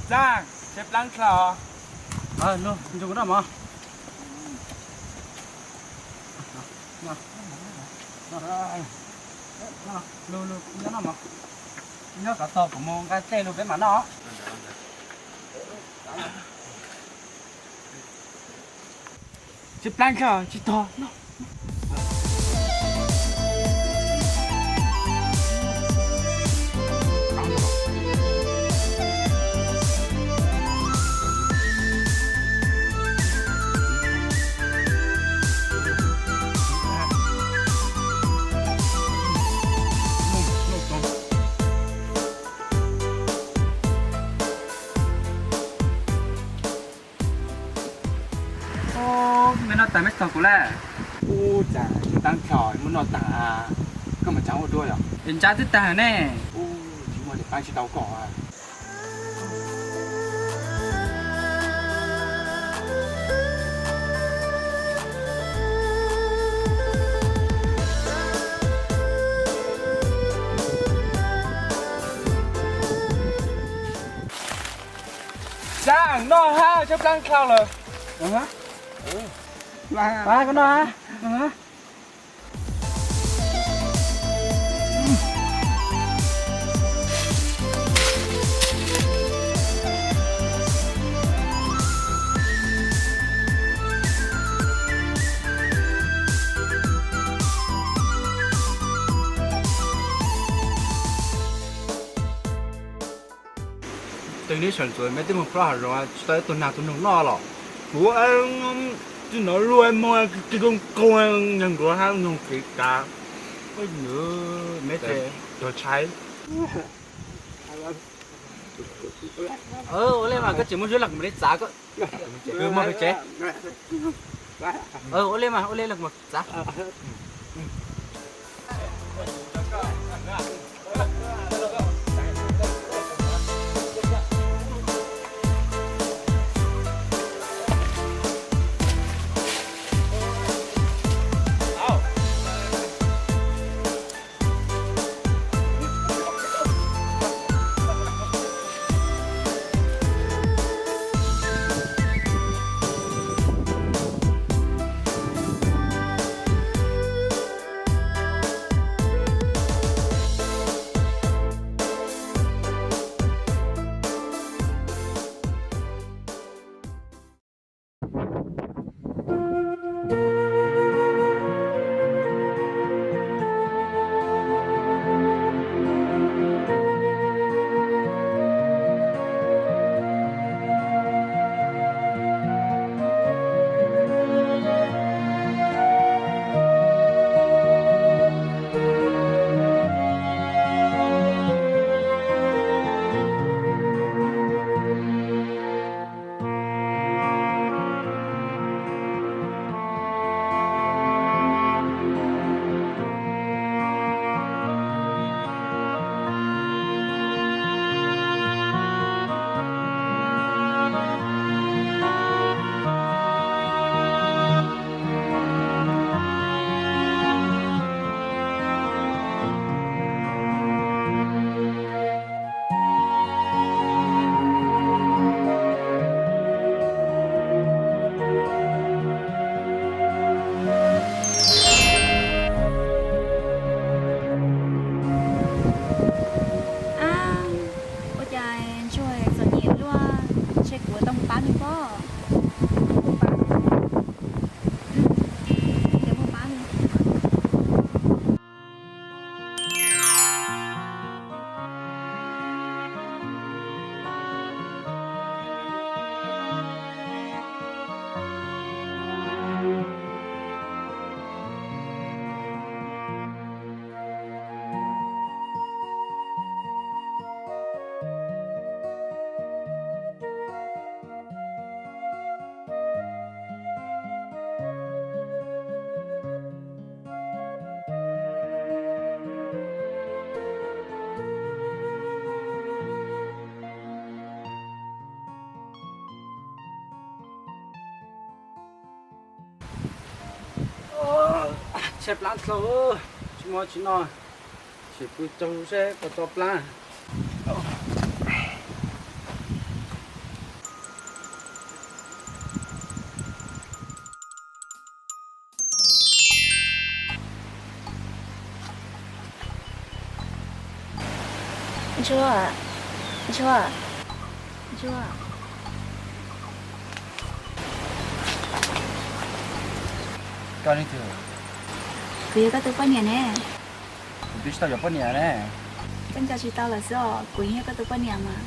Xab, tsheb plab dlhau. Nrog kuv noj mov. Nyob kom tog kuv mus nqa dej lug peb mam noj. Tsheb plab dlhau tsis tog. Mej noj tag mej tsis tog kuv lawm. Ub, cas tsheb plab dlhau muab noj tag, koj mas tseem ua dua yom? Es ntsab twb tag ne. Ub, tsis muaj li, pab tsis tau koj. Xab, noj hab, tsheb plab dlhau lawm. Pab koj noj hab. Twb neb sawv ntxuav mej twb moog plaub hav zoov tsis tau ib tug nag tug noog noj los? Kuv tsis hnov luag moog, tsis zoo koog, nyob nruav hab noog kev kav. Meb ces tuag tshaib. Ua li mas koj tsis muab zuab los kuv mam li txav koj. Muaj pes tsev. Ua li mas, ua li los kuv mam txav. Ua cas ntsuag txom nyem luaj, ntshe kuv tau mus pab nws pob. Ces mus pab nws. Tshaib plab dlhau, tsis muaj tsis noj, tsis pw tsaug seb puas tso plab. Ntsuag, Ntsuag, Ntsuag. Koj leej twg? Kuv yog koj tus poj niam ne. Kuv twb tsis tau yuav poj niam ne. Koj nco tsis tau lawm xwb os, kuv yeej yog koj tus poj niam mas.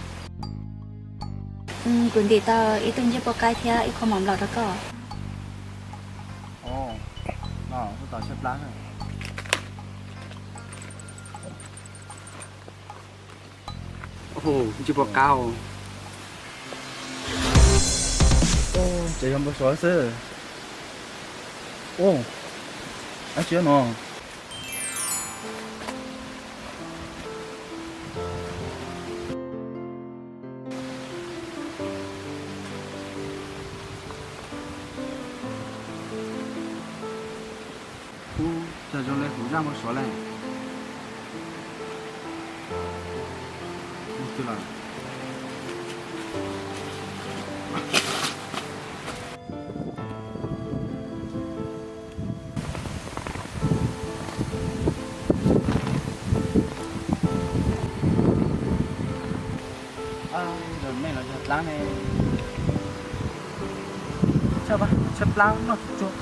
Kuv ntim tau ib tug ncej puab qaib thiab ib qho mov nplaum rau koj. Tus tod tshaib plab. Ntsej puab qab. Ces yog npau suav xwb. Dab tsi no? Ub, cas zoo li kuv zaj npau suav lawm. Mus twg lawm? Zaum no los yog dlaab ne. Tshaib plab noj tsuag.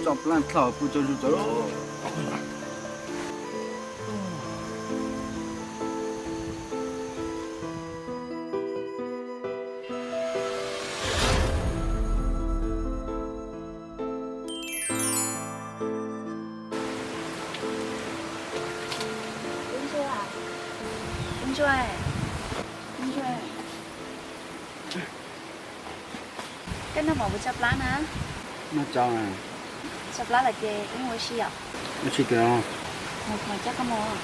Tso plaab dlhau pw tsaug zug tso. Ntsuag, Ntsuag, Ntsuag. Koj noj mov puas tshaib plab na? Noj tsau. Tshaib plab lawm ces wb mus ua si os. Ua si tiag. Mus, coj koj mus.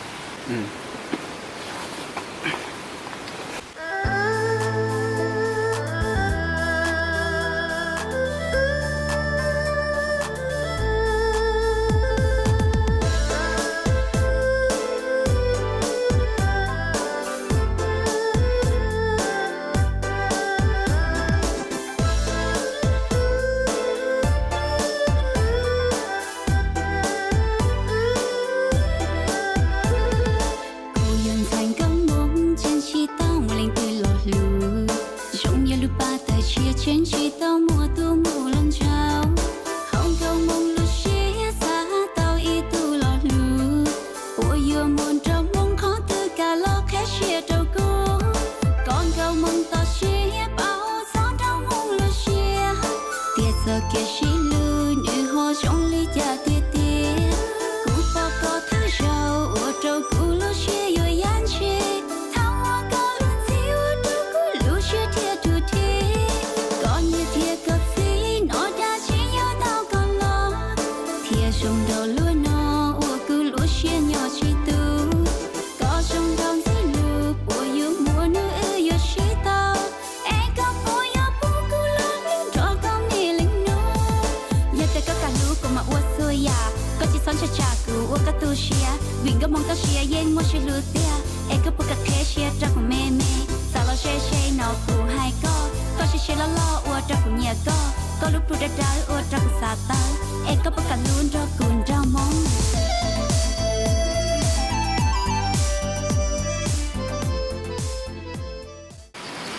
Kuv yog ntxhais nkauj Hmoob tsheej tsis tau muaj leej twg los hlub, zoo yog lub paj tawg tshiab tsheej tsis tau muaj tub mus los ntsauv. Hauv nkauj Hmoob lub siab xav tau ib tug los hlub, puas yuav muaj nraug Hmoob qhov twg kam los qheb siab rau kuv. Koj nkauj Hmoob toj siab paub txog nraug Hmoob lub siab, tiam txog kev sib hlub nws ho zoo li cas tiag tiag. Kuv pom koj thawj zaug ua rau kuv lub siab yuav yaj ntshis, thaum uas koj lub ntxim ua rau kuv lub siab thiaj ruam rhe. Koj niam thiab koj txiv nov dab tsi yuav tau koj los, thiaj zoo nraug luaj no ua kuv lub siab nyob tsis tus. Koj zoo nraug ntxim hlub puas yuav muaj hnub wb yuav sib tau, es koj puas yuav pub kuv los hlub nrog koj me leej nus. Yog tias koj kam hlub kuv mas ua txhua yam, koj tsis txhob ntshai tsam kuv ua koj tu siab, vim nkauj Hmoob toj siab yeej muaj sib hlub tiag. Es koj puas kam qheb siab rau kuv me me? Xav los ze ze no kuv hais koj, koj siab siab loj loj ua rau kuv nyiam koj, koj lub plhu dawb dawb ua rau kuv xav tau. Es koj puas kam hlub nrog kuv nraug Hmoob?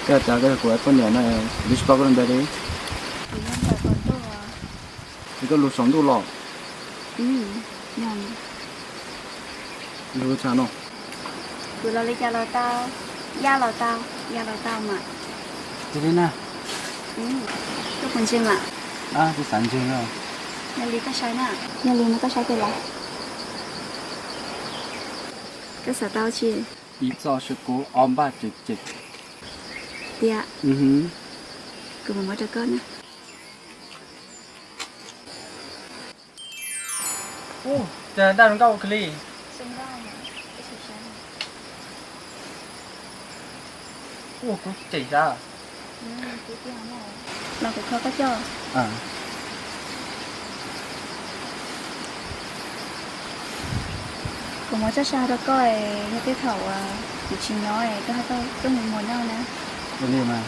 Koj cas koj yog kuv poj niam na, kuv twb tsis paub koj lub npe li. Ces koj lug saum ntuj los? Lug tshaj no? Kuv los li cas los tau, ya los tau, ya los tau mas. Cia li na. Koj puas ntseeg mas? Kuv xav ntseeg. Yog li koj saib na. Yog li no koj saib kiag los. Koj xav tau tsi? Ib txoj saw kub ob npaj cem cem. Tiag? Kuv mam muab rau koj na. Ub, cas daj zoo nkauj ua kwv li. Ub, kuv cem sav. Los kuv kho koj coj. Kuv muab tso sa rau koj es yog tej thaum kuv tsis nyob es koj ho tuaj mus muag noj na. Ua li mas.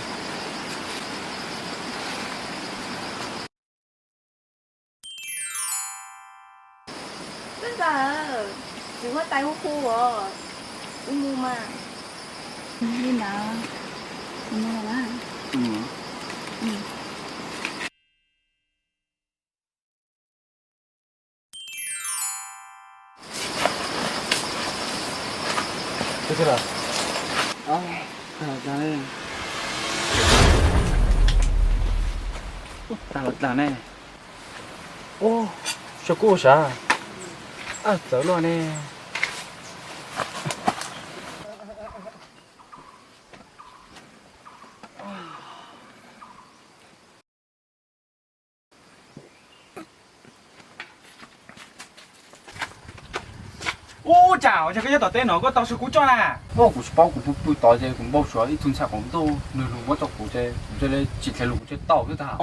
Koj ntxawm, tsis muaj tais hu hu os, kuv mus mas. Li ntawd, kuv mus lawm na. Tag los tag ne. Ub, sav kub sav, ab txawv luaj ne. Ub, cas ua cas koj nyob tom teb no koj tau sav kub coj na? Ub, kuv tsis paub, kuv pw pw tod ces kuv npau suav ib tug ntxhais qaum ntuj nws lus muab rau kuv ces kuv thiaj li tsis dheev lus kuv thiaj tau xwb tas.